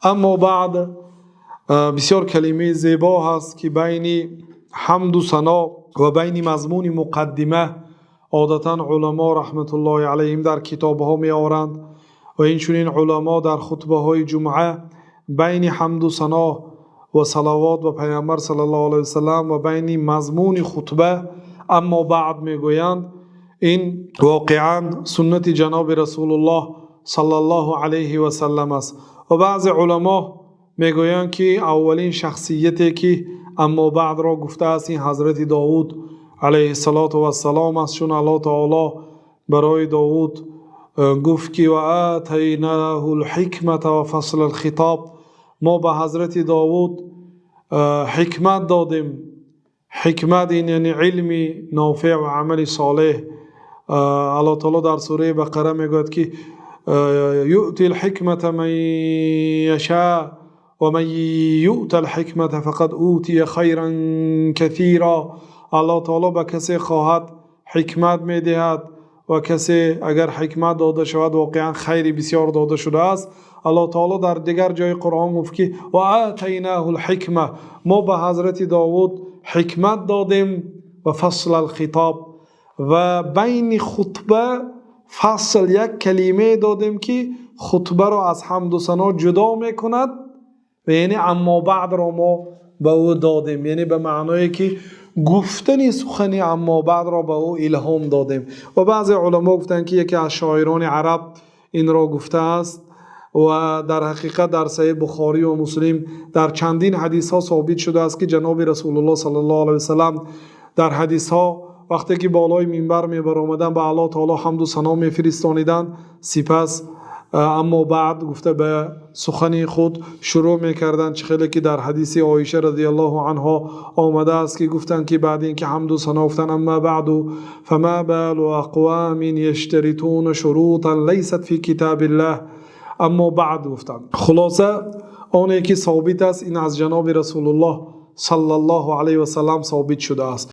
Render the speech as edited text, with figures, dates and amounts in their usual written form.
Аммо баъд, бисёр калимаи зебо ҳаст, ки байни ҳамду сано ва байни мазмуни муқаддима одатан уламо раҳматуллоҳи алайҳим дар китобҳо меоваранд ва инчунин уламо дар хутбаҳои ҷумъа байни ҳамду сано ва салавот ба Паёмбар саллаллоҳу алайҳи васаллам ва байни мазмуни хутба «аммо баъд» мегӯянд. Ин воқеан суннати ҷаноби Расулуллоҳ саллаллоҳу алайҳи васаллам аст ва баъзе уламо мегӯянд, ки аввалин шахсияте ки «аммо баъд»-ро гуфтааст, ин ҳазрати Довуд алайҳиссалоту вассалом аст, чун Аллоҳи таъоло барои Довуд гуфт, ки وآتيناه الحكمة وفصل الخطاب. Мо ба ҳазрати Довуд ҳикмат додем. Ҳикмат ин яъне илми нофеъ ва амали солеҳ. Аллоҳи таъоло дар сураи Бақара мегӯяд, ки يؤتي الحكمة من يشاء ومن يؤت الحكمة فقد أوتي خيرا كثيرا. Аллоҳи таъоло ба касе хоҳад ҳикмат медиҳад ва касе агар ҳикмат дода шавад, воқеан хайри бисёр дода шудааст. Аллоҳи таъоло дар дигар ҷои Қуръон гуфт, ки وآتيناه الحكمة, мо ба ҳазрати Довуд ҳикмат додем وفصل الخطاب, ва байни хутба фасл, як калима додем, ки хутбаро аз ҳамду сано ҷудо мекунад ва яъне «аммо баъд»-ро мо ба ӯ додем, яъне ба маъное ки гуфтани сухани «аммо баъд»-ро ба ӯ илҳом додем. Ва баъзе уламо гуфтанд, ки яке аз шоирони араб инро гуфтааст. Ва дар ҳақиқат дар Саҳеҳи Бухорӣ ва Муслим дар чандин ҳадисҳо собит шудааст, ки ҷаноби Расулуллоҳ саллаллоҳу алайҳи васаллам дар ҳадисҳо вақте ки болои минбар мебаромаданд, ба Аллоҳи таъоло ҳамду сано мефиристониданд, сипас «аммо баъд» гуфта ба сухани худ шурӯъ мекарданд. Чӣ хеле ки дар ҳадиси Оиша разияллоҳу анҳо омадааст, ки гуфтанд, ки баъд инки ҳамду сано гуфтанд: أما بعد، فما بال أقوام يشترطون شروطا ليست في كتاب الله. «Аммо баъд» гуфтанд. Хулоса, оне ки собит аст, ин аз ҷаноби Расулуллоҳ саллаллоҳу алайҳи васаллам собит шудааст.